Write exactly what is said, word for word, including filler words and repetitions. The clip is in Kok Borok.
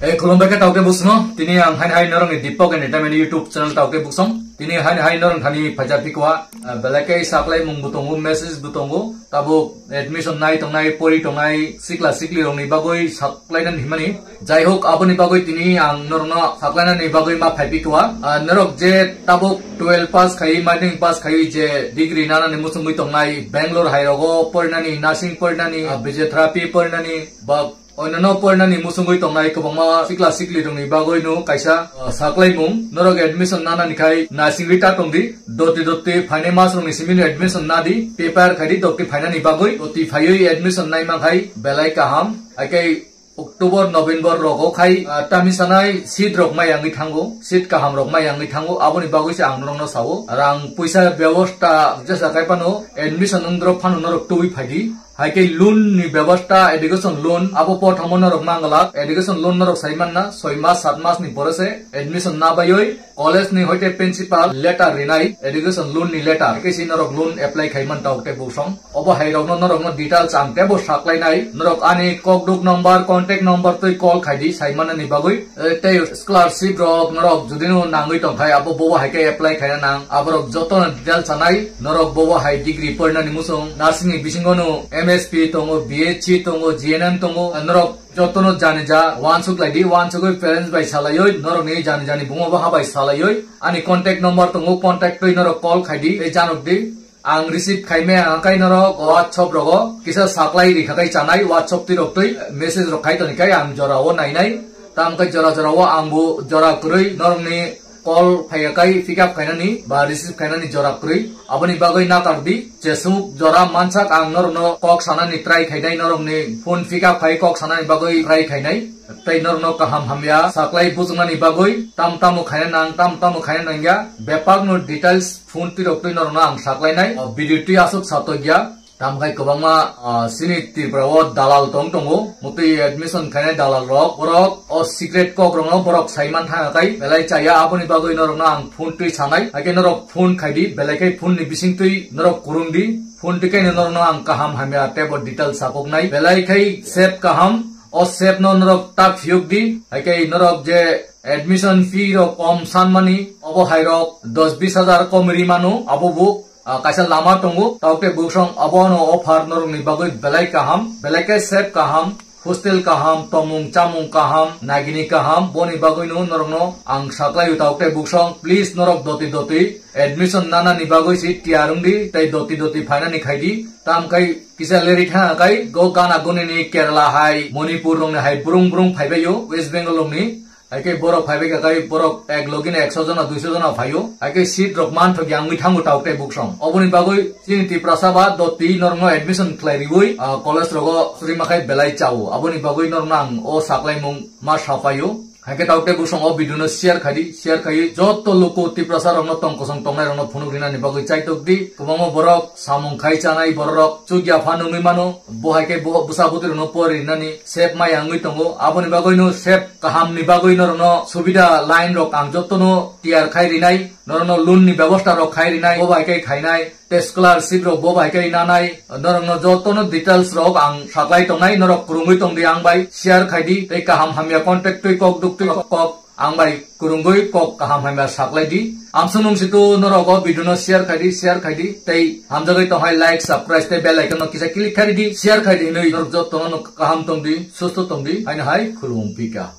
Eh, khulumbai khe taukte busno. Tini ang haini hai norokni Deepak Entertainment YouTube channel taukte busong. Tini haini hai norok thani phaja pikwa. Ah, belai khe saklaimung bo tongo, message bo tongo. Tabuk admission nai tongnai, pori tongnai, sikla sikli rokni bagwi saklainani himani. Jai hok, aboni bagwi tini ang norokno saklainani bagwi ma phai pikwa. Ah, norok je tabuk twelve pass khai, madhyamik pass khai je degree nanani muchungwi tongnai, Bangalore hai rogo porinani, nursing porinani, ah, physiotherapy porinani, ba Onnono porinani muchungwi tongnai kwbangma sikla siklirokni bagwino kaisa, uh, saklaimung. Norok admission nanani khai naisingwi ta tongdi. Doti doti phainai masrokni simi no admission nadi. Prepare khaidi doti phainani bagwi. Doti phaiwi admission naima khai belai kaham. Haikhe October, November rogo khai, uh, tamni sanai seat rok mai yangwi thango. Seat kaham rok mai yangwi thango. Aboni bagwi se ang norokno sao. Rang puisa bebosta jesa khai phano admission wngdrop phano norok tubui phaidi. Haikhe loan ni bebosta, education loan, abo pothamo norok manglak, education loan norok sai manna, soi mas, sat mas ni pore se admission na baioi, college ni hoite principal letter rinai, education loan ni letter, haikhe si norok loan apply khai man taukte busong. Obo hai rokno norokno details ang tebo saklainai, norok ani kokduk number, contact number twi call khaidi sai manani bagwi. Eh, tei scholarship rok norok jodi no nangwi tongkhai, abo bobo hai khe apply khaina nang, aborok joto no detail sanai, norok bobo hai degree porinani muchung, nursing ni bisingo no M S P tongo, B S C tongo, G N M tongo, norok joto no jani ja wansuk lai di, wansugwi parents bai salaioi, norok ni jani jani buma baha bai salaioi, ani contact number tongo, contact twi norok call khaidi, tei janok di. Ang receive khaimaya hwnkhe norok WhatsApp rogo kisa saklai rikha khai chanai, WhatsApp twi rok twi message rok khai toni khai ang jora o nainai. Tam khe jora jora o ang bo jora kwrwi norokni call phaiya khai pick up khainani ba receive khainani jora kwrwi. Aboni bagwi nakar di, jesuk jora mansak ang norokno kok sanani try khainai, norokni phone pick up khai kok sanani bagwi try khainai. Tei norokno kaham hamya saklai bujuknani bagwi tam tamo khaina nang, tam tamo khaina nangya, bebakno details phone twi rok twi norokno ang saklainai. O video twi aswk satokya. Tamkhai kwbangma, ah, chini Tripura o dalal tong tongo. Mutwi admission khainai dalal rok. Borok o secret kok rokno borok saiman thanga khai belai chaya. Aboni bagwi norokno ang phone twi sanai. Haikhe norok phone khaidi. Belai khai phone ni bising twi norok kurung di. Phone twi kaino norokno ang kaham hamya tebo details sakoknai. Belai khai save kaham. O save no norok ta phiyok di. Haikhe norok je admission fee rok kom sanmani. Obo hai rok dos bis hajar kom ri mano. Abo bo ah, kaisa lama tongo, taukte buksong abono offer norokni bagwi belai kaham, belai khe save kaham, hostel kaham, tomung chamung kaham, nagini kaham, boni bagwino norokno ang saklaio taukte buksong, please norok doti doti admission nanani bagwi si tiyar wngdi, tei doti doti phainani khaidi, tamkhai kisa leri thanga khai go gana gunini Kerala hai, Manipur rokni hai brung brung phaibaio, West Bengal rokni, Haikhe borok phaibai kha khai borok ek logino ekso jona, duiso jona phaio. Haikhe seat rok manthok yangwi thango taukte buksong. Oboni bagwi chini Tiprasa ba doti norokno admission khlai riwi, ah, college rogo suri makhai belai chao. Aboni bagwi norokno ang o saklaimung ma sapaio. Haikhe taukte buksong o video no share khaidi, share khaiwi joto luku Tiprasa rokno tong kosong tongnai rokno phunuk rinani bagwi chaitok di. Kwbangma borok samung khai chanai borok chukya pha nungwi mano. Bo haikhe bo bwsa bwtwi rokno pori rinani sep ma yangwi tongo. Aboni bagwi no sep Kaham ni bagwi norokno subida line rok ang jotono tiyar khai rinai, norokno loan ni bebosta rok khai rinai, bo bai khe khainai, tei scholarship rok bo bai khe nanai, norokno jotono details rok ang saklai tongnai, norok kwrwngwi tongdi ang bai share khai di, tei kaham hamya contact twi kok duk twi kok ang bai kwrwngwi kok kaham hamya saklai di. Amsung nung situ norok o video no share khai di, share khai di, tei hamjagwi tonghai like, subscribe tei bell icon no kisa click khai di, share khai di hinwi norok jotono kaham tongdi, susto tongdi, haino hai khulumung pika.